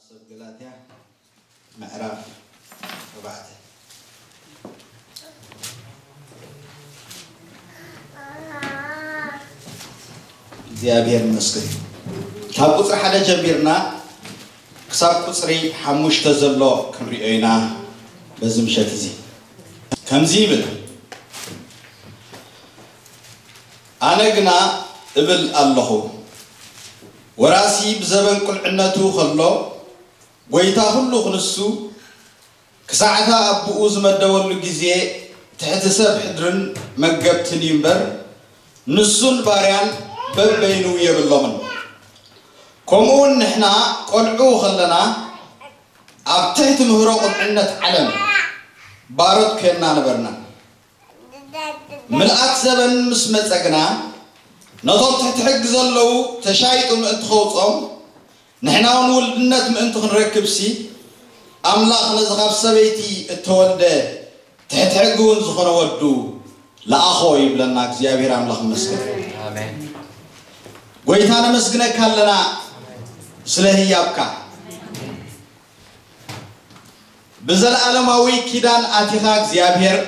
ሰብ ገላትያ ምዕራፍ ኣርባዕተ። እግዚኣብሔር ይመስገን። ካብ ቁፅሪ ሓደ ጀሚርና ክሳብ ቁፅሪ ሓሙሽተ ዘሎ ክንሪኦ ኢና በዚ ምሸት እዚ። ከምዚ ይብል፣ ኣነ ግና እብል ኣለኹ፣ ወራሲ ብዘበን ቁልዕነቱ ኸሎ ጐይታ ኹሉ ክንሱ፣ ክሳዕታ ኣቦኡ ዝመደበሉ ግዜ ትሕቲ ሰብ ሕድርን መገብትን እዩ እምበር፣ ንሱን ባርያን በበይኑ የብሎምን። ከምኡውን ንሕና ቈልዑ ኸለና፣ ኣብ ትሕቲ ምህሮ ቁልዕነት ዓለም ባሮት ኴንና ነበርና። ምልኣት ዘበን ምስ መጸ ግና፣ ነቶም ትሕቲ ሕጊ ዘለዉ ተሻይጡ ምእንቲ ኸውጾም፣ ንሕና እውን ውልድነት ምእንቲ ክንረክብሲ፣ ኣምላኽ ነዚ ካብ ሰበይቲ እተወልደ ትሕቲ ሕጊ እውን ዝኾነ ወዱ ለኣኾ ይብለና። እግዚኣብሔር ኣምላኽ ይመስገን። ኣሜን። ጐይታ ነመስግነካ ኣለና ስለ ህያብካ። ብዘለዓለማዊ ኪዳን ኣቲኻ እግዚኣብሔር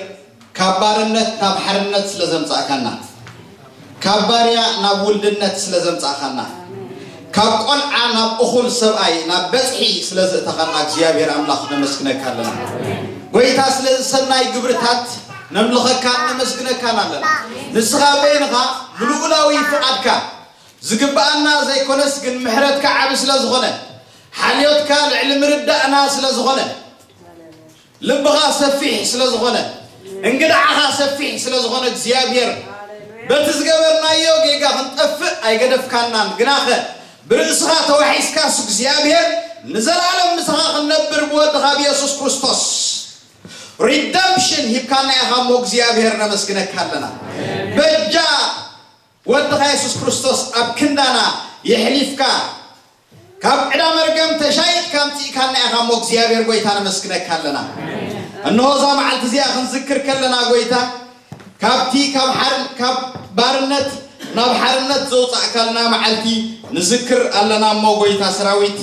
ካብ ባርነት ናብ ሓርነት ስለ ዘምጻእካና፣ ካብ ባርያ ናብ ውልድነት ስለ ዘምጻእካና፣ ካብ ቆልዓ ናብ እኹል ሰብኣይ ናብ በጽሒ ስለ ዘእተኻና እግዚኣብሔር ኣምላኽ ነመስግነካ ኣለና። ጐይታ ስለዚ ሰናይ ግብርታት ነምልኸካን ነመስግነካን ኣለና። ንስኻ በይንኻ ብልኡላዊ ፍቓድካ ዝግብኣና ዘይኮነስ ግን ምሕረትካ ዓቢ ስለ ዝኾነ፣ ሓልዮትካ ልዕሊ ምርዳእና ስለ ዝኾነ፣ ልብኻ ሰፊሕ ስለ ዝኾነ፣ እንግድዓኻ ሰፊሕ ስለ ዝኾነ እግዚኣብሔር በቲ ዝገበርናዮ ጌጋ ክንጠፍእ ኣይገደፍካናን። ግናኸ ብርእስኻ ተዋሒስካስ እግዚኣብሔር ንዘለኣለም ምሳኻ ክንነብር ብወድኻ ብየሱስ ክርስቶስ ሪደምፕሽን ሂብካና ኢኻ እሞ እግዚኣብሔር ነመስግነካ ኣለና። በጃ ወድኻ የሱስ ክርስቶስ ኣብ ክንዳና የሕሊፍካ ካብ ዕዳ መርገም ተሻይጥካ ኣምጺእካና ኢኻ እሞ እግዚኣብሔር ጐይታ ነመስግነካ ኣለና። እንሆ እዛ መዓልቲ እዚኣ ክንዝክር ከለና ጐይታ ካብቲ ካብ ሓር ካብ ባርነት ናብ ሓርነት ዘውጻእካልና መዓልቲ ንዝክር ኣለና እሞ ጐይታ ሰራዊት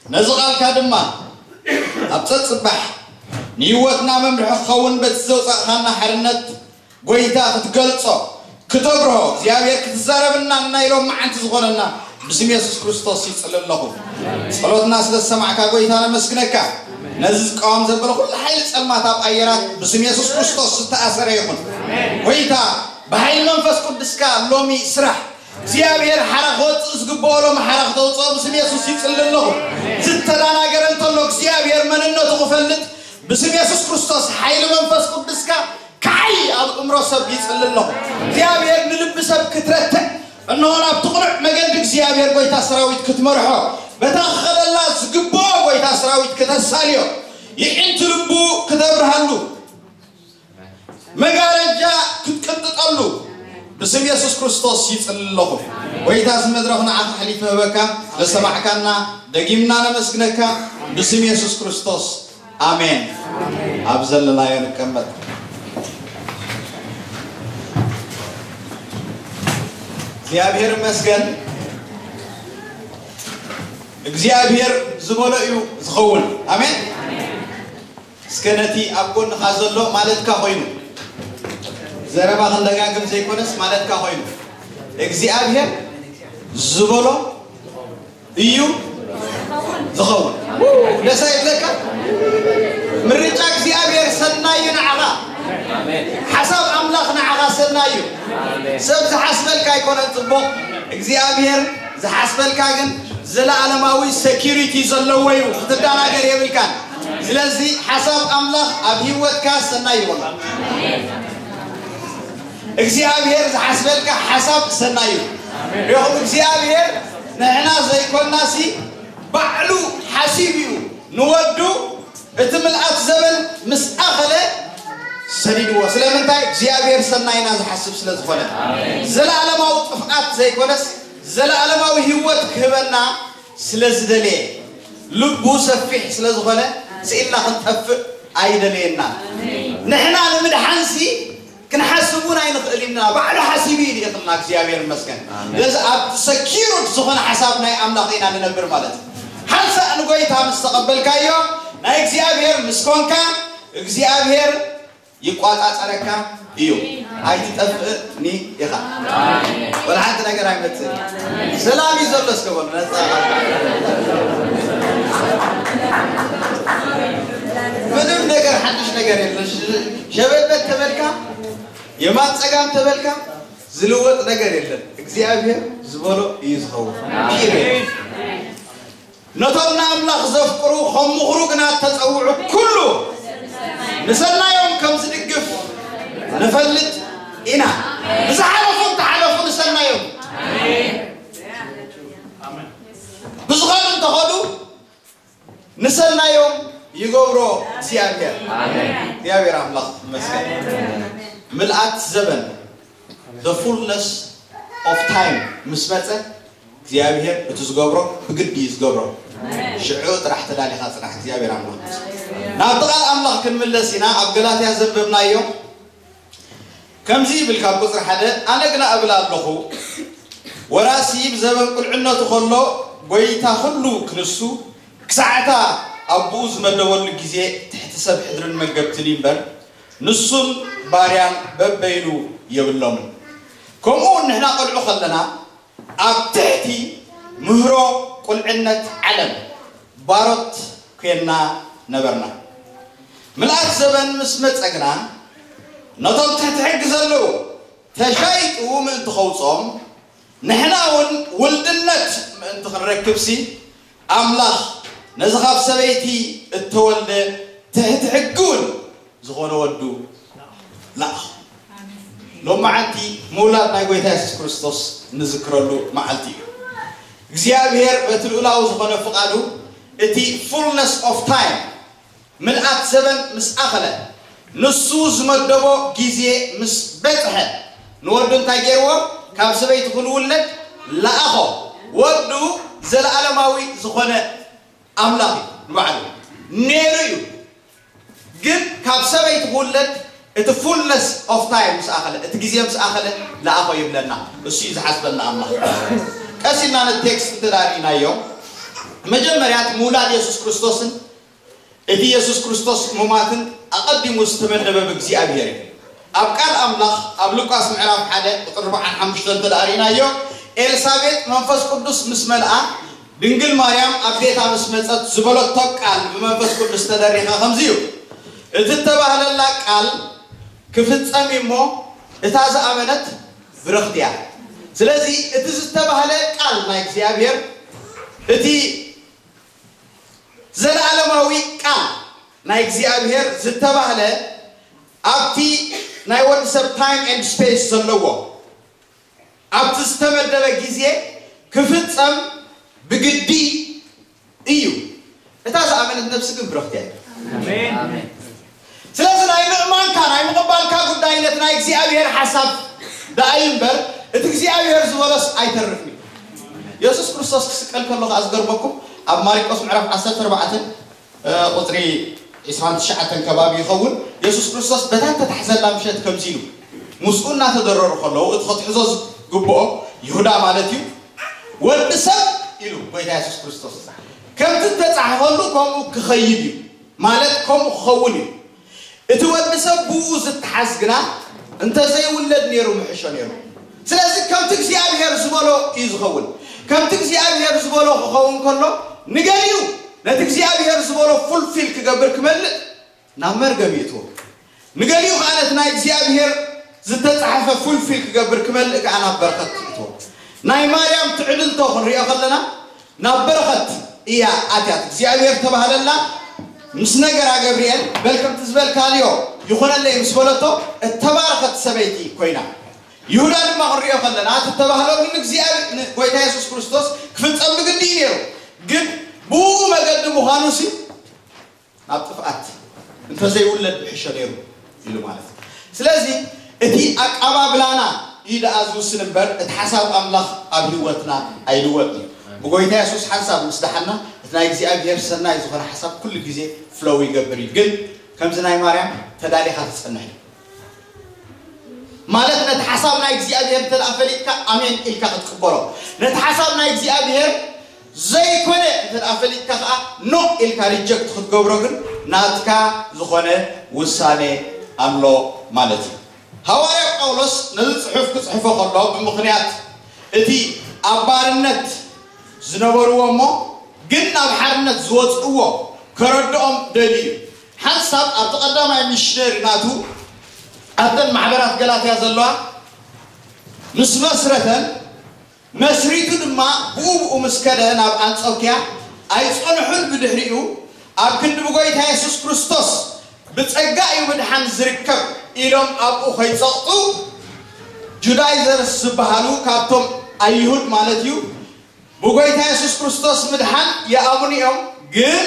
ነዚ ቓልካ ድማ ኣብ ጸጽባሕ ንህይወትና መምርሒ ክኸውን በቲ ዘውጻእካና ሓርነት ጐይታ ክትገልጾ፣ ክተብርሆ፣ እግዚኣብሔር ክትዛረብና ናይ ሎማዓንቲ ዝኾነና ብስም የሱስ ክርስቶስ ይጽሊ ኣለኹ። ጸሎትና ስለ ዝሰማዕካ ጐይታ ነመስግነካ። ነዚ ዝቃወም ዘበለ ኩሉ ሓይሊ ጸልማት ኣብ ኣየራት ብስም የሱስ ክርስቶስ ዝተኣሰረ ይኹን። ጐይታ ብሓይሊ መንፈስ ቅዱስካ ሎሚ ስራሕ። እግዚኣብሔር ሓራ ክወጽእ ዝግብኦ ሎሚ ሓራ ክተውጽኦ ብስም የሱስ ይጽሊ ኣለኹ። ዝተዳናገረ እንተሎ እግዚኣብሔር መንነቱ ክፈልጥ ብስም የሱስ ክርስቶስ ሓይሊ መንፈስ ቅዱስካ ካዓይ ኣብ እምሮ ሰብ ይጽሊ ኣለኹ። እግዚኣብሔር ንልቢ ሰብ ክትረትዕ እንሆ ናብቲ ቅኑዕ መገዲ እግዚኣብሔር ጐይታ ሰራዊት ክትመርሖ በታ ክኸደላ ዝግብኦ ጐይታ ሰራዊት ክተሳልዮ ይዒንቲ ልቡ ክተብርሃሉ መጋረጃ ክትቅንጥጠሉ ብስም የሱስ ክርስቶስ ይጽሊ ኣለኹ። ጐይታ እዚ መድረኽ ንዓኻ ኣሕሊፈ ህበካ። ስለሰማዕካና ደጊምና ነመስግነካ ብስም የሱስ ክርስቶስ ኣሜን። ኣብ ዘለናዮ ንቀመጥ። እግዚኣብሔር ይመስገን። እግዚኣብሔር ዝበሎ እዩ ዝኸውን። ኣሜን። እስከ ነቲ ኣብ ጎንኻ ዘሎ ማለትካ ኮይኑ፣ ዘረባ ክንደጋግም ዘይኮነስ ማለትካ ኮይኑ፣ እግዚኣብሔር ዝበሎ እዩ ዝኸውን። ደስ ኣይብለካ? ምርጫ እግዚኣብሔር ሰናይ እዩ ንዓኻ። ሓሳብ ኣምላኽ ንዓኻ ሰናይ እዩ። ሰብ ዝሓስበልካ ኣይኮነን ጽቡቕ፣ እግዚኣብሔር ዝሓስበልካ ግን ዘለኣለማዊ ሰኪሪቲ ዘለዎ እዩ። ክትደናገር የብልካን። ስለዚ ሓሳብ ኣምላኽ ኣብ ህይወትካ ሰናይ ይኹን። እግዚኣብሔር ዝሓስበልካ ሓሳብ ሰናይ እዩ። ሪኹም እግዚኣብሔር ንሕና ዘይኮናሲ ባዕሉ ሓሲብ እዩ ንወዱ እቲ ምልኣት ዘበን ምስ ኣኸለ ሰዲድዎ። ስለምንታይ? እግዚኣብሔር ሰናይና ዝሓስብ ስለ ዝኾነ። ዘለኣለማዊ ጥፍኣት ዘይኮነስ ዘለኣለማዊ ህይወት ክህበና ስለ ዝደለየ፣ ልቡ ሰፊሕ ስለ ዝኾነ ስኢልና ክንጠፍእ ኣይደለየና። ንሕና ንምድሓንሲ ክንሓስብ እውን ኣይንኽእል ኢና። ባዕሉ ሓሲቡ እዩ ልኢኽልና። እግዚኣብሔር ይመስገን። ስለዚ ኣብ ሰኪሩድ ዝኾነ ሓሳብ ናይ ኣምላኽ ኢና ንነብር ማለት እዩ። ሓንሳእ ንጎይታ ምስ ተቐበልካዮ፣ ናይ እግዚኣብሔር ምስ ኮንካ እግዚኣብሔር ይቋጻጸረካ እዩ። ኣይትጠፍእኒ ኢኻ። ወላ ሓንቲ ነገር ኣይመጽእን። ሰላም እዩ ዘሎ እስከ በሉ። ነጻ። ምንም ነገር ሓድሽ ነገር የለን። ሸበበት ተበልካ፣ የማን ጸጋም ተበልካ፣ ዝልወጥ ነገር የለን። እግዚኣብሔር ዝበሎ እዩ ዝኸውን። ፒሪየድ። ነቶም ንኣምላኽ ዘፍቅሩ፣ ከም ምኽሩ ግና እተጸውዑ ኩሉ ንሰናዮም ከም ዝድግፍ ንፈልጥ ኢና። ብዝሓለፉ እንተሓለፉ ንሰናዮም። ብዝኸዱ እንተኸዱ ንሰናዮም ይገብሮ እግዚኣብሔር። እግዚኣብሔር ኣምላኽ ይመስገን። ምልኣት ዘበን፣ the fullness of time ምስ መጸ እግዚኣብሔር እቲ ዝገብሮ ብግዲ እዩ ዝገብሮ። ሽዑ ጥራሕ ተዳሊኻ ጽናሕ እግዚኣብሔር ኣምላኽ። ናብቲ ቃል ኣምላኽ ክንምለስ ኢና። ኣብ ገላትያ ዘንበብናዮ ከምዚ ይብል ካብ ቁጽሪ ሓደ፣ ኣነ ግና እብል ኣለኹ፣ ወራሲ ብዘበን ቁልዕነቱ ከሎ ጎይታ ኩሉ ክንሱ ክሳዕታ ኣቦኡ ዝመደበሉ ግዜ ትሕቲ ሰብ ሕድርን መገብትን እዩ እምበር ንሱን ባርያን በበይኑ የብሎምን። ከምኡ እውን ንሕና ቆልዑ ከለና ኣብ ትሕቲ ምህሮ ቁልዕነት ዓለም ባሮት ኮይንና ነበርና። ምልኣት ዘበን ምስ መጸ ግና ነቶም ትሕቲ ሕጊ ዘለዉ ተሻይጡ ምእንቲ ከውጾም ንሕና እውን ውልድነት ምእንቲ ክንረክብሲ ኣምላኽ ነዚ ካብ ሰበይቲ እተወልደ ትሕቲ ሕጊ እውን ዝኾነ ወዱ ለኣኹ። ሎም መዓልቲ ምውላድ ናይ ጎይታ የሱስ ክርስቶስ ንዝክረሉ መዓልቲ እዩ። እግዚኣብሔር በቲ ልኡላዊ ዝኾነ ፍቓዱ እቲ fullness of time ምልኣት ዘበን ምስ ኣኸለ ንሱ ዝመደቦ ግዜ ምስ በጽሐ ንወዱ እንታይ ገይርዎ? ካብ ሰበይቲ ክንውለድ ለኣኾ። ወዱ ዘለዓለማዊ ዝኾነ ኣምላኽ እዩ ንባዕሉ ነይሩ እዩ። ግን ካብ ሰበይቲ ክውለድ እቲ fullness of time ምስ ኣኸለ እቲ ግዜ ምስ ኣኸለ ለኣኾ ይብለና። እሱ እዩ ዝሓስበና ኣምላኽ። ቀስ ኢልና ነቲ ቴክስት እንተዳሪእናዮ መጀመርያ እቲ ምውላድ የሱስ ክርስቶስን እቲ የሱስ ክርስቶስ ሙማትን ኣቐዲሙ ዝተመደበ ብእግዚኣብሔር እዩ። ኣብ ቃል ኣምላኽ ኣብ ሉቃስ ምዕራፍ ሓደ ቁፅሪ ኣርባዓን ሓሙሽተን እንተደኣ ርኢናዮ ኤልሳቤጥ መንፈስ ቅዱስ ምስ መልኣ ድንግል ማርያም ኣብ ቤታ ምስ መፀት ዝበለቶ ቃል ብመንፈስ ቅዱስ ተደሪኻ ከምዚ እዩ። እቲ እተባህለላ ቃል ክፍጸም እዩ እሞ እታ ዝኣመነት ብርኽቲ እያ። ስለዚ እቲ ዝተባህለ ቃል ናይ እግዚኣብሔር እቲ ዘለዓለማዊ ቃል ናይ እግዚኣብሔር ዝተባህለ ኣብቲ ናይ ወዲ ሰብ time and space ዘለዎ ኣብቲ ዝተመደበ ግዜ ክፍጸም ብግዲ እዩ። እታ ዝኣመነት ነብሲ ግን ብረኽቲ እያ። ስለዚ ናይ ምእማንካ ናይ ምቕባልካ ጉዳይ ነቲ ናይ እግዚኣብሔር ሓሳብ ደኣ እዩ እምበር እቲ እግዚኣብሔር ዝበሎስ ኣይተርፍን እዩ። የሱስ ክርስቶስ ክስቀል ከሎ ከኣ ዝገርመኩም ኣብ ማርቆስ ምዕራፍ ዓሰርተ ኣርባዕተ ቁፅሪ ዕስራን ትሽዓተን ከባቢ ይኸውን። የሱስ ክርስቶስ በታ እተታሕዘላ ምሸት ከምዚ ኢሉ ምስኡ እናተደረሩ ከለዉ እቲ ክትሕዞ ዝግብኦ ይሁዳ ማለት እዩ። ወዲ ሰብ ኢሉ ጎይታ የሱስ ክርስቶስ ከምቲ እተፃሕፈሉ ከምኡ ክኸይድ እዩ ማለት ከምኡ ክኸውን እዩ። እቲ ወዲ ሰብ ብኡ ዝተሓዝ ግና እንተዘይውለድ ነይሩ ምሕሾ ነይሩ። ስለዚ ከምቲ እግዚኣብሔር ዝበሎ እዩ ዝኸውን። ከምቲ እግዚኣብሔር ዝበሎ ክኸውን ከሎ ንገሊኡ ነቲ እግዚኣብሔር ዝበሎ ፉልፊል ክገብር ክመልእ ናብ መርገም ይእትዎ። ንገሊኡ ከዓ ነቲ ናይ እግዚኣብሔር ዝተፃሕፈ ፉልፊል ክገብር ክመልእ ከዓ ናብ በረኸት ይእትዎ። ናይ ማርያም ትዕድልቶ ክንሪኦ ከለና ናብ በረኸት እያ ኣትያት እግዚኣብሔር ተባህለላ ምስ ነገራ ገብርኤል በል ከምቲ ዝበልካልዮ ይኾነለይ ምስ በለቶ እተባረኸት ሰበይቲ ኮይና። ይሁዳ ድማ ክንሪኦ ከለና እቲ እተባህለሉ ንእግዚኣብሔር ንጎይታ የሱስ ክርስቶስ ክፍጸም ብግዲ እዩ ነይሩ። ግን ብኡ መገዲ ምዃኑ ሲ ናብ ጥፍኣት እንተዘይውለድ ብሕሾ ነይሩ ኢሉ ማለት እዩ። ስለዚ እቲ ኣቃባብላና እዩ ደኣ ዝውስን እምበር እቲ ሓሳብ ኣምላኽ ኣብ ህይወትና ኣይልወጥን እዩ። ብጎይታ የሱስ ሓንሳብ ምስ ደሓና እቲ ናይ እግዚኣብሔር ሰናይ ዝኾነ ሓሳብ ኩሉ ግዜ ፍለው ይገብር እዩ። ግን ከምዚ ናይ ማርያም ተዳሊኻ ትጸንሕ ማለት ነቲ ሓሳብ ናይ እግዚኣብሔር እንተ ደኣ ፈሊጥካ ኣሜን ኢልካ ክትቅበሎ ነቲ ሓሳብ ናይ እግዚኣብሔር ዘይኮነ እንተ ደኣ ፈሊጥካ ከኣ ኖ ኢልካ ሪጀክት ክትገብሮ ግን ናትካ ዝኾነ ውሳኔ ኣሎ ማለት እዩ። ሃዋርያ ጳውሎስ ነዚ ጽሑፍ ክጽሕፎ ከሎ ብምኽንያት እቲ ኣብ ባርነት ዝነበርዎ እሞ ግን ናብ ሓርነት ዝወጽእዎ ከረድኦም ደልዩ እዩ። ሓንሳብ ኣብቲ ቀዳማይ ሚሽነሪ ናቱ ኣብተን ማሕበራት ገላትያ ዘለዋ ምስ መስረተን መስሪቱ ድማ ብኡ ብኡ ምስ ከደ ናብ ኣንጾክያ ኣይጸንሑን። ብድሕሪኡ ኣብ ክንዲ ብጎይታ የሱስ ክርስቶስ ብጸጋ እዩ ምድሓን ዝርከብ ኢሎም ኣብኡ ከይጸቕጡ ጁዳይዘርስ ዝበሃሉ ካብቶም ኣይሁድ ማለት እዩ ብጎይታ የሱስ ክርስቶስ ምድሓን ይኣምኑ እዮም። ግን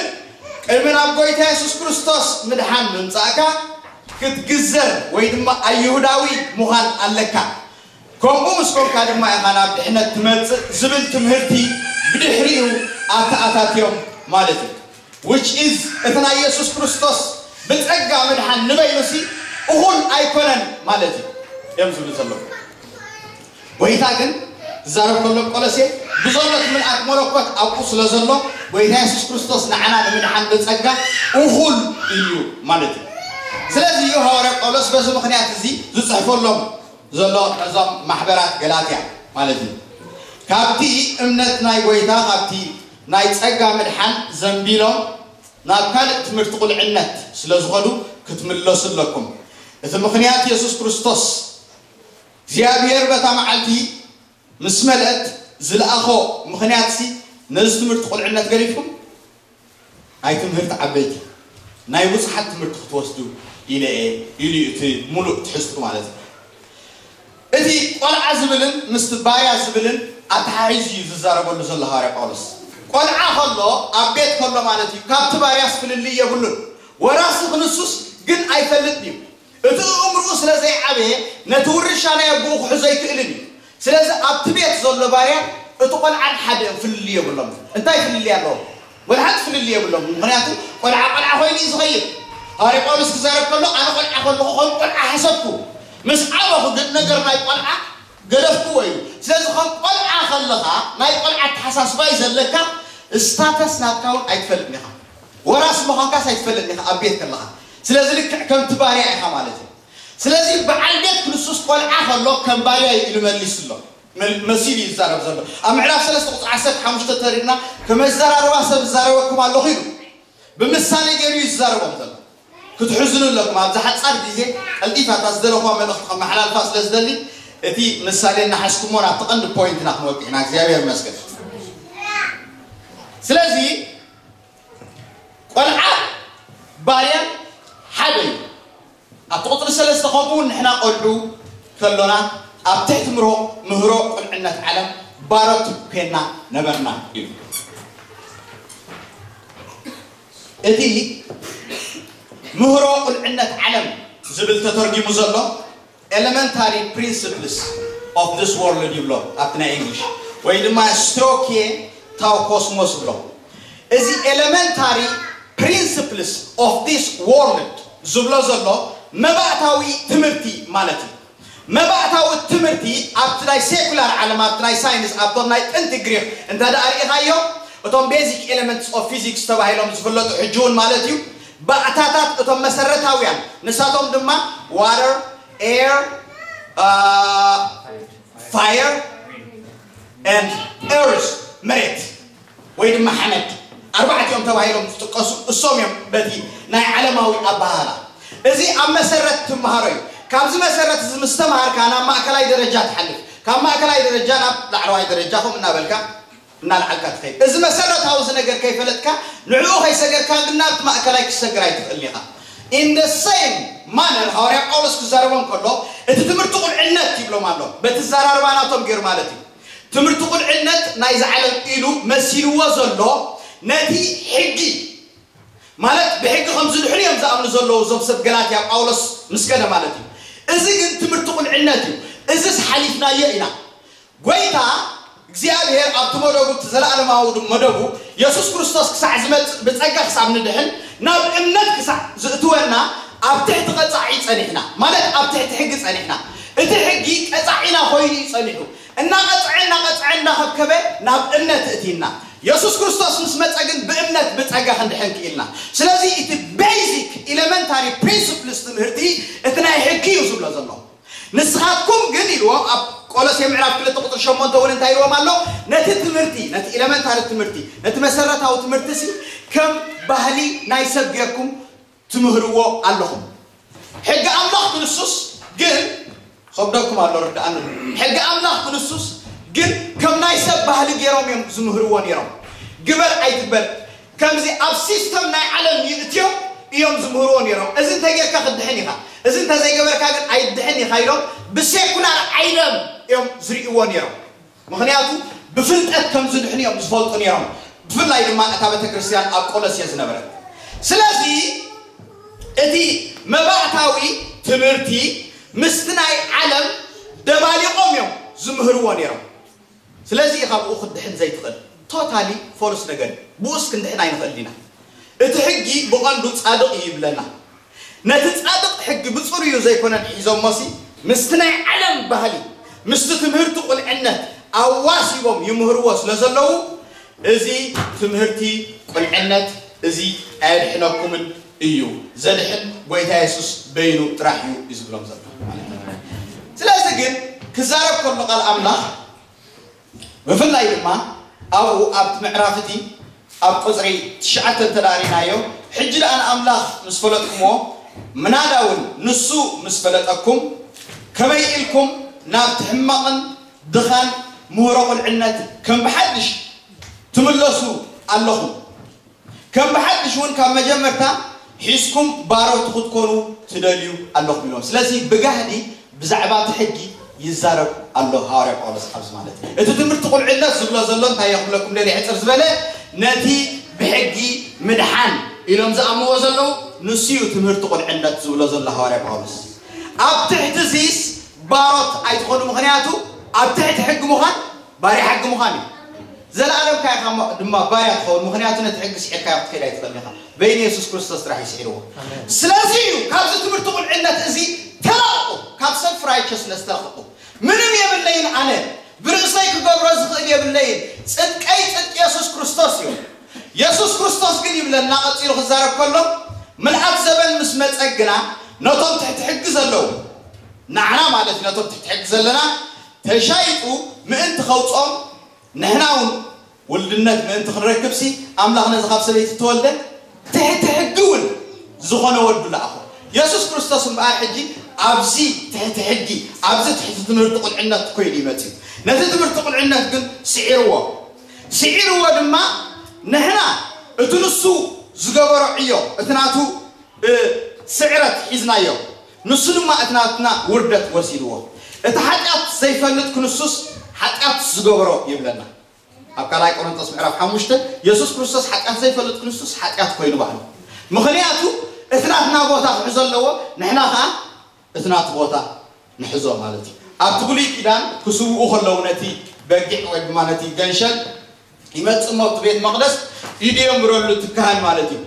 ቅድሚ ናብ ጎይታ የሱስ ክርስቶስ ምድሓን ምምጻእካ ክትግዘር ወይ ድማ ኣይሁዳዊ ምዃን ኣለካ። ከምኡ ምስ ኮንካ ድማ ኢኻ ናብ ድሕነት ትመጽእ ዝብል ትምህርቲ ብድሕሪኡ ኣተኣታትዮም ማለት እዩ። Which is እቲ ናይ የሱስ ክርስቶስ ብጸጋ ምድሓን ንበይኑሲ እኹል ኣይኮነን ማለት እዩ እዮም ዝብሉ ዘለዉ። ጎይታ ግን ዝዛረብ ከሎ ቆሎሴ ብዘሎ እቲ ምልኣት መለኮት ኣብኡ ስለ ዘሎ ጎይታ የሱስ ክርስቶስ ንዓና ንምድሓን ብጸጋ እኹል እዩ ማለት እዩ። ስለዚ እዩ ሃዋርያ ጳውሎስ በዚ ምኽንያት እዚ ዝጽሕፈሎም ዘሎ እዞም ማሕበራት ገላትያ ማለት እዩ። ካብቲ እምነት ናይ ጎይታ ካብቲ ናይ ጸጋ ምድሓን ዘንቢሎም ናብ ካልእ ትምህርቲ ቁልዕነት ስለ ዝኾዱ ክትምለሱ ኣለኩም። እቲ ምኽንያት የሱስ ክርስቶስ እግዚኣብሔር በታ መዓልቲ ምስ መልአት ዝለኣኾ ምኽንያትሲ ነዚ ትምህርቲ ቁልዕነት ገዲፍኩም ናይ ትምህርቲ ዓበይቲ ናይ ብዙሓት ትምህርቲ ክትወስዱ ኢለ እየ ኢሉ እዩ እቲ ሙሉእ ትሕዝቱ ማለት እዩ። እቲ ቆልዓ ዝብልን ምስቲ ባርያ ዝብልን ኣተሓሒዙ እዩ ዝዛረበሉ ዘሎ ሃዋርያ ጳውሎስ። ቆልዓ ከሎ ኣብ ቤት ከሎ ማለት እዩ ካብቲ ባርያስ ፍልልይ የብሉን። ወራሲ ክንሱስ ግን ኣይፈልጥን እዩ። እቲ እእምርኡ ስለ ዘይዓበየ ነቲ ውርሻ ናይ ኣቦኡ ክሕዞ ኣይክእልን እዩ። ስለዚ ኣብቲ ቤት ዘሎ ባርያ እቲ ቆልዓን ሓደ እዮም ፍልልይ የብሎም። እንታይ ፍልልይ ኣለዎም? ወላ ሓንቲ ፍልልይ የብሎም። ምኽንያቱ ቆልዓ ቆልዓ ኮይኑ እዩ ዝኸይድ። ሃዋርያ ጳውሎስ ክዛረብ ከሎ ኣነ ቆልዓ ከለኹ ከም ቆልዓ ሓሰብኩ፣ ምስ ዓበኹ ግን ነገር ናይ ቆልዓ ገደፍክዎ እዩ። ስለዚ ከም ቆልዓ ከለኻ ናይ ቆልዓ ኣተሓሳስባ እዩ ዘለካ። ስታተስ ናትካ እውን ኣይትፈልጥን ኢኻ። ወራስ ምዃንካስ ኣይትፈልጥን ኢኻ ኣብ ቤት ከለኻ። ስለዚ ልክዕ ከምቲ ባርያ ኢኻ ማለት እዩ። ስለዚ በዓል ቤት ክንሱስ ቆልዓ ከሎ ከም ባርያ እዩ ኢሉ መሊሱ ኣሎ። መል- መሲሉ እዩ ዝዛረብ ዘሎ። ኣብ ምዕራፍ ሰለስተ ቁፅሪ ዓሰርተ ሓሙሽተ ተሪድና ከም ኣዘራርባ ሰብ እዛረበኩም ኣለኹ ኢሉ ብምሳሌ ገይሩ እዩ ዝዛረቦም ዘሎ። ክትሕዝኑ ኣለኩም። ኣብዚ ሓፃር ግዜ ቀልጢፋ እታ ዝደለኹዋ መልእኽቲ ከመሓላልፋ ስለ ዝደሊ እቲ ምሳሌ እናሓዝኩሞ ናብቲ ቀንዲ ፖይንትና ክንወቅዕ ኢና። እግዚኣብሔር ይመስገን። ስለዚ ቆልዓ ባርያን ሓደ እዩ። ኣብቲ ቁፅሪ ሰለስተ ከምኡ እውን ንሕና ቆልዑ ከሎና ኣብ ትሕቲ ምሮ ምህሮ ቁልዕነት ዓለም ባሮት ኮይና ነበርና ኢሉ። እቲ ምህሮ ቁልዕነት ዓለም ዝብል ተተርጊሙ ዘሎ elementary principles of this world ይብሎ ኣብቲ ናይ እንግሊሽ ወይ ድማ ስትሮኬ ታው ኮስሞስ ይብሎ። እዚ elementary principles of this world ዝብሎ ዘሎ መባእታዊ ትምህርቲ ማለት እዩ። መባእታዊ ትምህርቲ ኣብቲ ናይ ሴኩላር ዓለም ኣብቲ ናይ ሳይንስ ኣብቶም ናይ ጥንቲ ግሪክ እንተ ደኣ ርኢኻዮ እቶም basic elements of physics ተባሂሎም ዝፍለጡ ሕጂ እውን ማለት እዩ ባእታታት እቶም መሰረታውያን ንሳቶም ድማ water, air, fire and earth መሬት ወይ ድማ ሓመድ ኣርባዕቲኦም ተባሂሎም ዝጥቀሱ እሶም እዮም። በቲ ናይ ዓለማዊ ኣባሃላ እዚ ኣብ መሰረት ትምሃሮ እዩ። ካብዚ መሰረት እዚ ምስ ተምሃርካ ናብ ማእከላይ ደረጃ ትሓልፍ፣ ካብ ማእከላይ ደረጃ ናብ ላዕለዋይ ደረጃ ከምኡ እናበልካ እናልዓልካ ትኸይድ። እዚ መሰረታዊ እዚ ነገር ከይፈለጥካ ንዕኡ ከይሰገርካ ግን ናብቲ ማእከላይ ክትሰግር ኣይትኽእልን ኢኻ። In the same manner ሃዋርያ ጳውሎስ ክዛረቦም ከሎ እቲ ትምህርቲ ቁልዕነት ይብሎም ኣሎ። በቲ ዘራርባ ናቶም ገይሩ ማለት እዩ። ትምህርቲ ቁልዕነት ናይዚ ዓለም ኢሉ መሲልዎ ዘሎ ነቲ ሕጊ ማለት ብሕጊ ከም ዝድሕኑ እዮም ዝኣምኑ ዘለዉ እዞም ሰብ ገላትያ ጳውሎስ ምስ ከደ ማለት እዩ። እዚ ግን ትምህርቲ ቁልዕነት እዩ። እዚስ ሓሊፍናዮ ኢና። ጎይታ እግዚኣብሔር ኣብቲ መደቡ እቲ ዘለኣለማዊ መደቡ የሱስ ክርስቶስ ክሳዕ ዝመጽእ ብጸጋ ክሳብ ንድሕን ናብ እምነት ክሳዕ ዝእትወና ኣብ ትሕቲ ቀጻዒ ጸኒሕና ማለት ኣብ ትሕቲ ሕጊ ጸኒሕና። እቲ ሕጊ ቀጻዒና ኮይኑ እዩ ጸኒሑ። እናቐጽዐ እናቐጽዐ እናኸብከበ ናብ እምነት እእቲና። የሱስ ክርስቶስ ምስ መጸ ግን ብእምነት ብጸጋ ክንድሕን ክኢልና። ስለዚ እቲ ቤዚክ ኤሌመንታሪ ፕሪንስፕልስ ትምህርቲ እቲ ናይ ሕጊ እዩ ዝብሎ ዘሎ። ንስኻትኩም ግን ኢልዎም ኣብ ቆሎሴ ምዕራፍ ክልተ ቁጥሪ ሸሞንተ እውን እንታይ ኢልዎም ኣሎ? ነቲ ትምህርቲ፣ ነቲ ኤሌመንታሪ ትምህርቲ፣ ነቲ መሰረታዊ ትምህርቲ ሲ ከም ባህሊ ናይ ሰብ ጌርኩም ትምህርዎ ኣለኹም። ሕጊ ኣምላኽ ክንሱስ ግን ከብደኩም ኣሎ፣ ርድኣኒ። ሕጊ ኣምላኽ ክንሱስ ግን ከም ናይ ሰብ ባህሊ ገይሮም እዮም ዝምህርዎ ነይሮም። ግበር ኣይትግበር ከምዚ ኣብ ሲስተም ናይ ዓለም ይእትዮም እዮም ዝምህርዎ ነይሮም። እዚ እንተጌርካ ክትድሕን ኢኻ፣ እዚ እንተዘይገበርካ ግን ኣይትድሕን ኢኻ ኢሎም ብሴኩላር ዓይኖም እዮም ዝርእይዎ ነይሮም። ምኽንያቱ ብፍልጠት ከም ዝድሕኑ እዮም ዝፈልጡ ነይሮም። ብፍላይ ድማ እታ ቤተ ክርስቲያን ኣብ ቆሎሴ ዝነበረት። ስለዚ እቲ መባእታዊ ትምህርቲ ምስቲ ናይ ዓለም ደባሊቖም እዮም ዝምህርዎ ነይሮም። ስለዚ ኢኻ ብኡ ክትድሕን ዘይትኽእል። ቶታሊ ፎልስ ነገር እዩ። ብኡስ ክንድሕን ኣይንኽእል ኢና። እቲ ሕጊ ብቐንዱ ጻድቕ እዩ ይብለና። ነቲ ጻድቕ ሕጊ ብጽሩዩ ዘይኮነን ሒዞሞሲ ምስቲ ናይ ዓለም ባህሊ ምስቲ ትምህርቲ ቁልዕነት ኣዋሲቦም ይምህርዎ ስለ ዘለዉ እዚ ትምህርቲ ቁልዕነት እዚ ኣየድሕነኩምን እዩ። ዘድሕን ጎይታ የሱስ በይኑ ጥራሕ እዩ እዩ ዝብሎም ዘሎ ማለት እዩ። ስለዚ ግን ክዛረብ ከሎ ቃል ኣምላኽ ብፍላይ ድማ ኣብኡ ኣብቲ ምዕራፍ እቲ ኣብ ቁጽሪ ትሽዓተ እንተ ደኣ ርኢናዮ፣ ሕጂ ደኣ ንኣምላኽ ምስ ፈለጥኩምዎ፣ ምናዳ እውን ንሱ ምስ ፈለጠኩም፣ ከመይ ኢልኩም ናብቲ ሕማቕን ድኻን ምህሮ ቁልዕነት ከም ብሓድሽ ትምለሱ ኣለኹም? ከም ብሓድሽ እውን ካብ መጀመርታ ሒዝኩም ባሮት ክትኮኑ ትደልዩ ኣለኹም ኢሎም። ስለዚ ብጋህዲ ብዛዕባ እቲ ሕጊ ይዛረብ ኣሎ ሃዋርያ ጳውሎስ ኣብዚ ማለት እዩ። እቲ ትምህርቲ ቁልዕነት ዝብሎ ዘሎ እንታይ እየ ክብለኩም ደልየ ሕፅር ዝበለ ነቲ ብሕጊ ምድሓን ኢሎም ዝኣምዎ ዘለዉ ንሱ እዩ ትምህርቲ ቁልዕነት ዝብሎ ዘሎ ሃዋርያ ጳውሎስ። ኣብ ትሕቲ እዚስ ባሮት ኣይትኾኑ፣ ምኽንያቱ ኣብ ትሕቲ ሕጊ ምዃን ባርያ ሕጊ ምዃን እዩ። ዘለኣለምካ ኢኻ እሞ ድማ ባርያ ትኸውን፣ ምኽንያቱ ነቲ ሕጊ ስዒርካዮ ክትከይድ ኣይትኽእልን ኢኻ። በይኑ የሱስ ክርስቶስ ጥራሕ እዩ ስዒርዎ። ስለዚ እዩ ካብዚ ትምህርቲ ቁልዕነት እዚ ተላቐቑ፣ ካብ ሰልፍ ራይቸስነስ ተላቐቑ። ምንም የብለይን ኣነ፣ ብርእሰይ ክገብሮ ዝኽእል የብለይን፣ ጽድቀይ ጽድቂ የሱስ ክርስቶስ እዩ። የሱስ ክርስቶስ ግን ይብለና ቀጺሉ ክዛረብ ከሎ፣ ምልኣት ዘበን ምስ መጸ ግና ነቶም ትሕቲ ሕጊ ዘለዉ፣ ንዓና ማለት እዩ፣ ነቶም ትሕቲ ሕጊ ዘለና ተሻይጡ ምእንቲ ከውጾም ንሕና እውን ውልድነት ምእንቲ ክንረክብሲ ኣምላኽ ነዚ ካብ ሰበይቲ እተወልደ ትሕቲ ሕጊ እውን ዝኾነ ወዱ ለኣኹ። የሱስ ክርስቶስ እምበኣር ሕጂ ኣብዚ ትሕቲ ሕጊ፣ ኣብዚ ትሕቲ ትምህርቲ ቁልዕነት ኮይኑ እዩ መጺኡ። ነቲ ትምህርቲ ቁልዕነት ግን ስዒርዎ። ስዒርዎ ድማ ንሕና እቲ ንሱ ዝገበሮ ዕዮ፣ እቲ ናቱ ስዕረት ሒዝናዮ፣ ንሱ ድማ እቲ ናትና ውርደት ወሲድዎ። እቲ ሓጢኣት ዘይፈልጥ ክንሱስ ሓጢኣት ዝገበሮ ይብለና። ኣብ ካልኣይ ቆሮንቶስ ምዕራፍ ሓሙሽተ የሱስ ክርስቶስ ሓጢኣት ዘይፈልጥ ክንሱስ ሓጢኣት ኮይኑ ባህሉ። ምኽንያቱ እቲ ናትና ቦታ ክሕዞ ኣለዎ፣ ንሕና ኸዓ እቲ ናቱ ቦታ ንሕዞ ማለት እዩ። ኣብቲ ብሉይ ኪዳን ክስውኡ ከለዉ ነቲ በጊዕ ወይ ድማ ነቲ ገንሸል ይመጽእ እሞ ኣብቲ ቤት መቕደስ ኢዱ የንብረሉ እቲ ካህን ማለት እዩ።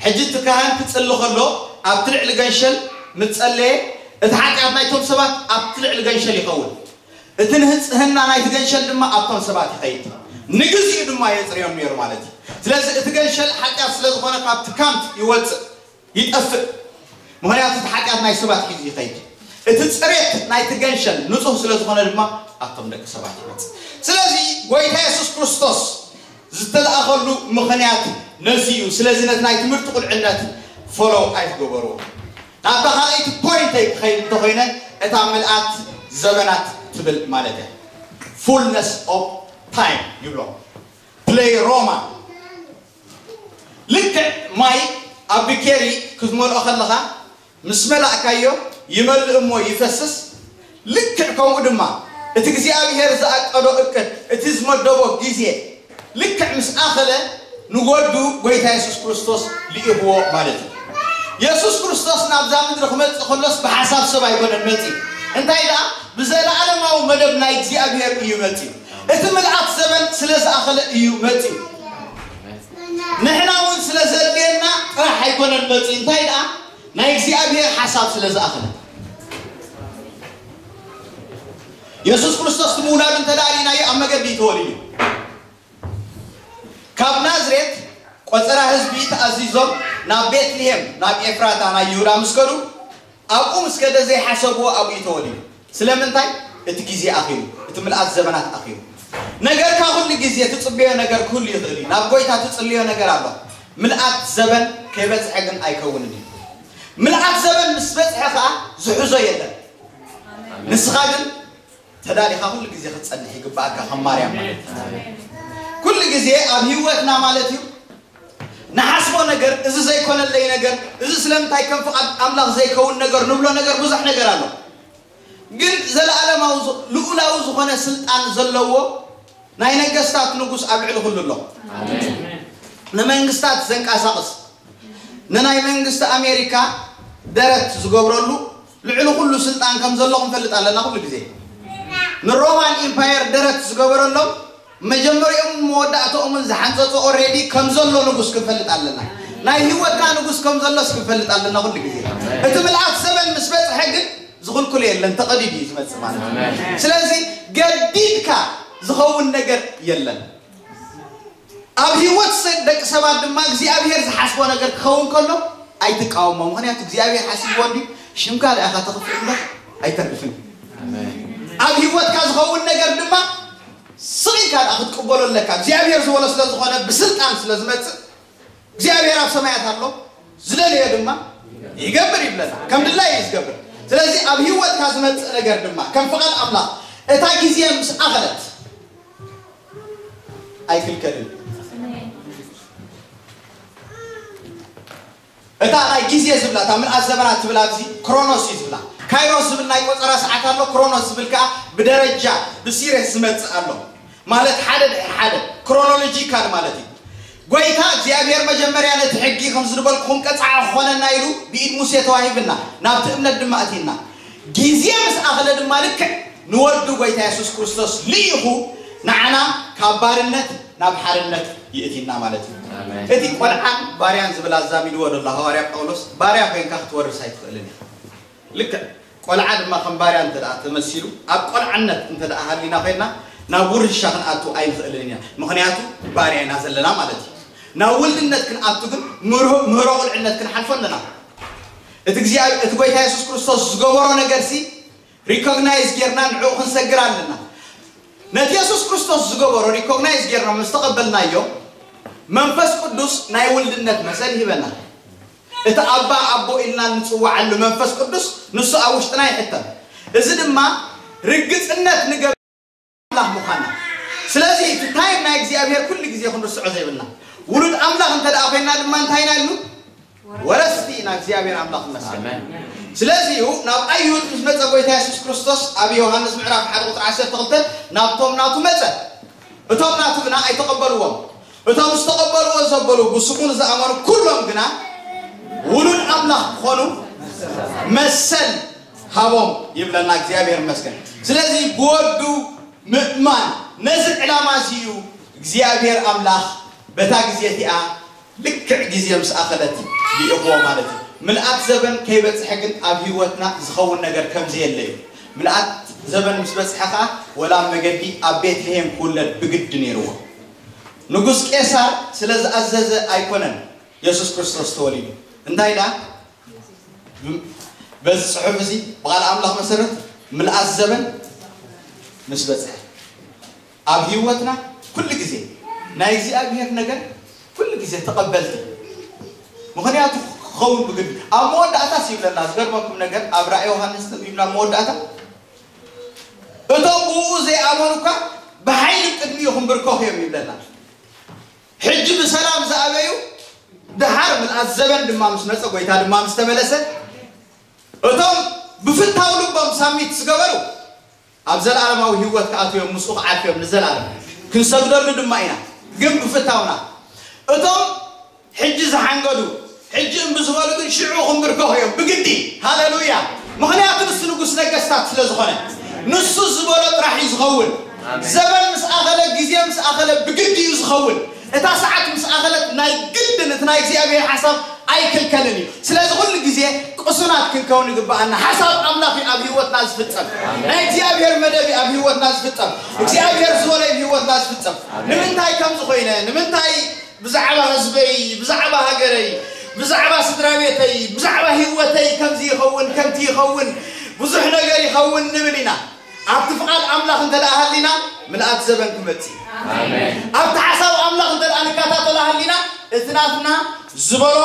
ሕጂ እቲ ካህን ክጽሊ ከሎ ኣብቲ ልዕሊ ገንሸል ምስ ጸለየ እቲ ሓጢኣት ናይቶም ሰባት ኣብቲ ልዕሊ ገንሸል ይኸውን። እቲ ንህጽህና ናይቲ ገንሸል ድማ ኣብቶም ሰባት ይኸይድ። ንግዚኡ ድማ የጽርዮም ነይሩ ማለት እዩ። ስለዚ እቲ ገንሸል ሓጢኣት ስለ ዝኾነ ካብቲ ካምፕ ይወጽእ። ይጠፍእ። ምኽንያቱ እቲ ሓጢኣት ናይ ሰባት ሒዙ ይኸይድ። እቲ ጽሬት ናይቲ ገንሸል ንጹህ ስለ ዝኾነ ድማ ኣብቶም ደቂ ሰባት ይመጽእ። ስለዚ ጎይታ የሱስ ክርስቶስ ዝተለኣኸሉ ምኽንያት ነዚ እዩ። ስለዚ ነቲ ናይ ትምህርቲ ቁልዕነት ፎሎው ኣይትገበርዎ። ናብታ ካልኣይቲ ፖይንተይ ክኸይድ እንተኾይነ እታ ምልኣት ዘበናት ትብል ማለት እያ። ፉልነስ ኦፍ ታይም ይብሎ። ፕሌይ ሮማ ልክዕ ማይ ኣብ ብኬሪ ክትመልኦ ከለኻ ምስ መላእካዮ ይመልእ እሞ ይፈስስ። ልክዕ ከምኡ ድማ እቲ እግዚኣብሔር ዝኣቀዶ እቅድ፣ እቲ ዝመደቦ ግዜ ልክዕ ምስ ኣኸለ ንወዱ ጎይታ የሱስ ክርስቶስ ልኢኽዎ ማለት እዩ። የሱስ ክርስቶስ ናብዛ ምድሪ ክመጽእ ከሎስ ብሓሳብ ሰብ ኣይኮነን መጺኡ። እንታይ ደኣ ብዘለኣለማዊ መደብ ናይ እግዚኣብሔር እዩ መጺኡ። እቲ ምልኣት ዘበን ስለ ዝኣኸለ እዩ መጺኡ። ንሕና እውን ስለ ዘድልየና ጥራሕ ኣይኮነን መጺኡ። እንታይ ደኣ ናይ እግዚኣብሔር ሓሳብ ስለ ዝኣኸለ። የሱስ ክርስቶስ ምውላዱ እንተ ደኣ ርኢናዮ ኣብ መገዲ እዩ ተወሊዱ። ካብ ናዝሬት ቆጸራ ህዝቢ ተኣዚዞም ናብ ቤትልሔም፣ ናብ ኤፍራታ ናይ ይሁዳ ምስ ከዱ፣ ኣብኡ ምስ ከደ ዘይሓሰብዎ ኣብኡ እዩ ተወሊዱ። ስለምንታይ? እቲ ግዜ ኣኺሉ፣ እቲ ምልኣት ዘበናት ኣኺሉ። ነገርካ ኩሉ ግዜ ትጽበዮ ነገር ክህሉ ይኽእል እዩ። ናብ ጎይታ ትጽልዮ ነገር ኣሎ። ምልኣት ዘበን ከይበጽሐ ግን ኣይከውንን እዩ። ምልኣት ዘበን ምስ በጽሐ ከኣ ዝሕዞ የለን። ንስኻ ግን ተዳሊኻ ኩሉ ግዜ ክትጸንሕ ይግባኣካ ከም ማርያም ማለት እዩ። ኩሉ ግዜ ኣብ ህይወትና ማለት እዩ ንሓስቦ ነገር፣ እዚ ዘይኮነለይ ነገር፣ እዚ ስለምንታይ ከም ፍቓድ ኣምላኽ ዘይከውን ነገር ንብሎ ነገር ብዙሕ ነገር ኣሎ። ግን ዘለኣለማዊ ዝ-፣ ልኡላዊ ዝኾነ ስልጣን ዘለዎ ናይ ነገስታት ንጉስ ኣብ ልዕሊ ኩሉ ኣሎ። ንመንግስታት ዘንቀሳቕስ፣ ንናይ መንግስቲ ኣሜሪካ ደረት ዝገብረሉ ልዕሊ ኩሉ ስልጣን ከም ዘሎ ክንፈልጥ ኣለና። ኩሉ ግዜ ንሮማን ኢምፓየር ደረት ዝገበረሎም መጀመሪኦም መወዳእተኦምን ዝሓንጸጾ ኦሬዲ ከም ዘሎ ንጉስ ክንፈልጥ ኣለና። ናይ ህይወትና ንጉስ ከም ዘሎስ ክንፈልጥ ኣለና። ኩሉ ግዜ እቲ ምልኣት ዘበን ምስ በጽሐ ግን ዝኽልክሎ የለን፣ ተቐዲዱ እዩ ዝመጽእ ማለት እዩ። ስለዚ ገዲድካ ዝኸውን ነገር የለን። ኣብ ህይወት ሰ-፣ ደቂ ሰባት ድማ እግዚኣብሔር ዝሓስቦ ነገር ክኸውን ከሎ ኣይትቃወሞ። ምኽንያቱ እግዚኣብሔር ሓሲብዎ እንዲ ሽምካ ደኣ ኢኻ ተኽፍእ እምበር ኣይተርፍን። ኣብ ህይወትካ ዝኸውን ነገር ድማ ስቕ ኢልካ ደኣ ክትቅበሎ ኣለካ። እግዚኣብሔር ዝበሎ ስለ ዝኾነ ብስልጣን ስለ ዝመጽእ እግዚኣብሔር ኣብ ሰማያት ኣሎ፣ ዝደለዮ ድማ ይገብር ይብለና። ከም ድላይ እዩ ዝገብር። ስለዚ ኣብ ህይወትካ ዝመጽእ ነገር ድማ ከም ፍቓድ ኣምላኽ እታ ግዜ ምስ ኣኸለት ኣይክልከልን። እታ ናይ ግዜ ዝብላ፣ እታ ምልኣት ዘበናት ትብል ኣብዚ ክሮኖስ እዩ ዝብላ። ካይሮስ ዝብል ናይ ቆጸራ ሰዓት ኣሎ፣ ክሮኖስ ዝብል ከኣ ብደረጃ ብሲሬስ ዝመጽእ ኣሎ። ማለት ሓደ ድሕሪ ሓደ ክሮኖሎጂካል ማለት እዩ። ጎይታ እግዚኣብሔር መጀመርያ ነቲ ሕጊ ከም ዝድበልኩኹም ቀጻዓ ክኾነና ኢሉ ብኢድ ሙሴ ተዋሂብና፣ ናብቲ እምነት ድማ ኣቲና። ግዜ ምስ ኣኸለ ድማ ልክዕ ንወዱ ጎይታ የሱስ ክርስቶስ ልኢኹ ንዓና ካብ ባርነት ናብ ሓርነት ይእቲና ማለት እዩ። ኣሜን። እቲ ቆልዓን ባርያን ዝብል ኣዛሚድዎ ዘሎ ሃዋርያ ጳውሎስ፣ ባርያ ኮይንካ ክትወርስ ኣይትኽእልን ኢኻ። ልክዕ ቆልዓ ድማ ከም ባርያ እንተ ደኣ ተመሲሉ፣ ኣብ ቆልዓነት እንተ ደኣ ሃሊና ኮይንና፣ ናብ ውርሻ ክንኣቱ ኣይንኽእልን ኢና። ምኽንያቱ ባርያ ኢና ዘለና ማለት እዩ። ናብ ውልድነት ክንኣቱ ግን ምህሮ፣ ምህሮ ቁልዕነት ክንሓልፎ ኣለና። እቲ እግዚኣብሔር፣ እቲ ጎይታ የሱስ ክርስቶስ ዝገበሮ ነገርሲ ሪኮግናይዝ ጌርና ንዕኡ ክንሰግር ኣለና። ነቲ የሱስ ክርስቶስ ዝገበሮ ሪኮግናይዝ ጌርና ምስ ተቐበልናዮ፣ መንፈስ ቅዱስ ናይ ውልድነት መሰል ይህበና። እቲ ኣባ ኣቦ ኢልና እንጽውዓሉ መንፈስ ቅዱስ ንሱ ኣብ ውሽጥና ይሕተም። እዚ ድማ ርግጽነት ንገብር ኣምላኽ ምዃንና። ስለዚ እቲ ታይም ናይ እግዚኣብሔር ኩሉ ግዜ ክንርስዖ ዘይብልና። ውሉድ ኣምላኽ እንተ ደኣ ኮይንና ድማ እንታይ ኢና ኢሉ? ወረስቲ ኢና። እግዚኣብሔር ኣምላኽ ይመስገን። ኣሜን። ስለዚ እዩ ናብ ኣይሁድ ምስ መጸ ጎይታ የሱስ ክርስቶስ ኣብ ዮሃንስ ምዕራፍ ሓደ ቁጽሪ ዓሰርተ ክልተ ናብቶም ናቱ መጸ። እቶም ናቱ ግና ኣይተቐበልዎም። እቶም ዝተቐበልዎ ዘበሉ ብስሙ ንዝኣመኑ ኩሎም ግና ውሉድ ኣምላኽ ክኾኑ መሰል ሃቦም ይብለና። እግዚኣብሔር ይመስገን። ስለዚ ብወዱ ምእማን ነዚ ዕላማ እዚ እዩ እግዚኣብሔር ኣምላኽ በታ ግዜ እቲኣ ልክዕ ግዜ ምስ ኣኸለት ልኢኽዎ ማለት እዩ። ምልኣት ዘበን ከይበጽሐ ግን ኣብ ህይወትና ዝኸውን ነገር ከም ዘየለ እዩ። ምልኣት ዘበን ምስ በጽሐ ኸኣ ወላ መገዲ ኣብ ቤትልሔም ክውለድ ብግዲ ነይርዎ። ንጉስ ቄሳር ስለ ዝኣዘዘ ኣይኮነን የሱስ ክርስቶስ ተወሊዱ። እንታይ ደኣ በዚ ጽሑፍ እዚ ብቓል ኣምላኽ መሰረት ምልኣት ዘበን ምስ በጽሐ ኣብ ህይወትና ኩሉ ግዜ ናይ እግዚኣብሔር ነገር ኩሉ ግዜ ተቐበልቲ። ምኽንያቱ ክኸውን ብግዲ ኣብ መወዳእታስ ይብለና። ዝገርመኩም ነገር ኣብ ራእይ ዮሃንስ ተንቢብና ኣብ መወዳእታ እቶም ብኡ ዘይኣመኑ እኳ ብሓይሊ ቅድሚኡ ክንብርከኹ እዮም ይብለና። ሕጂ ብሰላም ዝኣበዩ ደሓር ምልኣት ዘበን ድማ ምስ መጸ፣ ጎይታ ድማ ምስ ተመለሰ፣ እቶም ብፍታው ልቦም ሳሚት ዝገበሩ ኣብ ዘለኣለማዊ ህይወት ክኣትዉ እዮም፣ ምስኡ ክዓርፉ እዮም ንዘለኣለም። ክንሰግደሉ ድማ ኢና። ግን ብፍታውና እቶም ሕጂ ዝሓንገዱ፣ ሕጂ እምቢ ዝበሉ ግን ሽዑ ክንብርከኹ እዮም ብግዲ። ሃሌሉያ! ምኽንያቱ ንሱ ንጉስ ነገስታት ስለ ዝኾነ፣ ንሱ ዝበሎ ጥራሕ እዩ ዝኸውን። ኣሜን። ዘበን ምስ ኣኸለ፣ ግዜ ምስ ኣኸለ ብግዲ እዩ ዝኸውን። እታ ሰዓት ምስ ኣኸለት ናይ ግድን እቲ ናይ እግዚኣብሔር ሓሳብ ኣይክልከልን እዩ። ስለዚ ኩሉ ግዜ ቅሱናት ክንከውን ይግባኣና። ሓሳብ ኣምላኽ እዩ ኣብ ህይወትና ዝፍጸም። ናይ እግዚኣብሔር መደብ እዩ ኣብ ህይወትና ዝፍጸም። እግዚኣብሔር ዝበሎ እዩ ኣብ ህይወትና ዝፍጸም። ንምንታይ ከምዚ ኮይነ? ንምንታይ ብዛዕባ ህዝበይ፣ ብዛዕባ ሃገረይ፣ ብዛዕባ ስድራ ቤተይ፣ ብዛዕባ ህይወተይ ከምዚ ይኸውን፣ ከምቲ ይኸውን፣ ብዙሕ ነገር ይኸውን ንብል ኢና። ኣብቲ ፍቓድ ኣምላኽ እንተ ደኣ ሃሊና፣ ምልኣት ዘበን ክመጽእ እዩ። ኣብቲ ሓሳብ ኣምላኽ እንተ ደኣ ንከታተሎ ሃሊና፣ እቲ ናትና ዝበሎ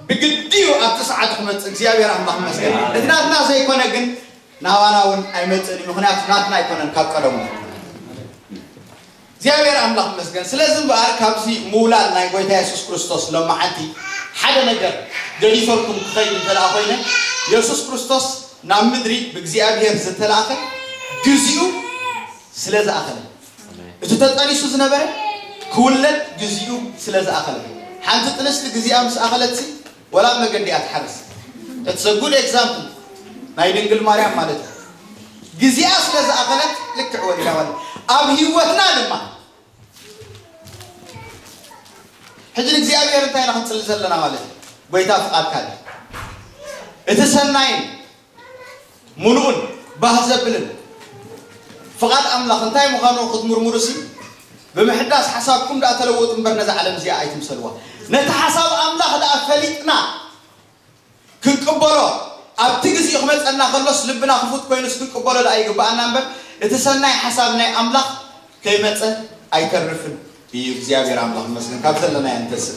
ብግዲ እዩ ኣብቲ ሰዓት ክመጽእ። እግዚኣብሔር ኣምላኽ ይመስገን። እቲ ናትና ዘይኮነ ግን ናባና እውን ኣይመጽእን እዩ። ምኽንያቱ ናትና ኣይኮነን ካብ ቀደሙ። እግዚኣብሔር ኣምላኽ ይመስገን። ስለዚ እምበኣር ካብዚ ምውላድ ናይ ጎይታ የሱስ ክርስቶስ ሎማዓንቲ ሓደ ነገር ገዲፈልኩም ክኸይድ እንተ ደኣ ኮይነ፣ የሱስ ክርስቶስ ናብ ምድሪ ብእግዚኣብሔር ዝተላእኸ ግዜኡ ስለ ዝኣኸለ፣ እቲ ተጠኒሱ ዝነበረ ክውለድ ግዜኡ ስለ ዝኣኸለ፣ ሓንቲ ጥንስቲ ግዜኣ ምስ ኣኸለትሲ ወላ ኣብ መገዲ እያ ትሓርስ። It's a good example ናይ ድንግል ማርያም ማለት እዩ። ግዜኣ ስለ ዝኣኸለት ልክዕ ወሊዳ ማለት እዩ። ኣብ ህይወትና ድማ ሕጂ ንእግዚኣብሔር እንታይ ኢና ክንጽሊ ዘለና ማለት እዩ? ጎይታ ፍቓድካ ድዩ? እቲ ሰናይን ምሉእን ባህ ዘብልን ፍቓድ ኣምላኽ እንታይ ምዃኑ ክትምርምሩሲ፣ ብምሕዳስ ሓሳብኩም ደኣ ተለወጡ እምበር ነዛ ዓለም እዚኣ ኣይትምሰልዋ። ነቲ ሓሳብ ኣምላኽ ደኣ ፈሊጥና ክንቅበሎ፣ ኣብቲ ግዜኡ ክመጸና ከሎስ ልብና ክፉት ኮይኑስ ክንቅበሎ ደኣ ይግብኣና እምበር፣ እቲ ሰናይ ሓሳብ ናይ ኣምላኽ ከይመጸ ኣይተርፍን እዩ። እግዚኣብሔር ኣምላኽ ይመስገን። ካብ ዘለናዮ ንተስእ።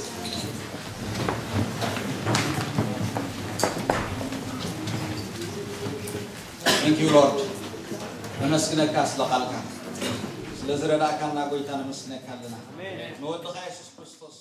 Thank you, Lord. ነመስግነካ ስለ ቃልካ፣ ስለ ዝረዳእካና ጎይታ ነመስግነካ ኣለና። ንወድኻ የሱስ ክርስቶስ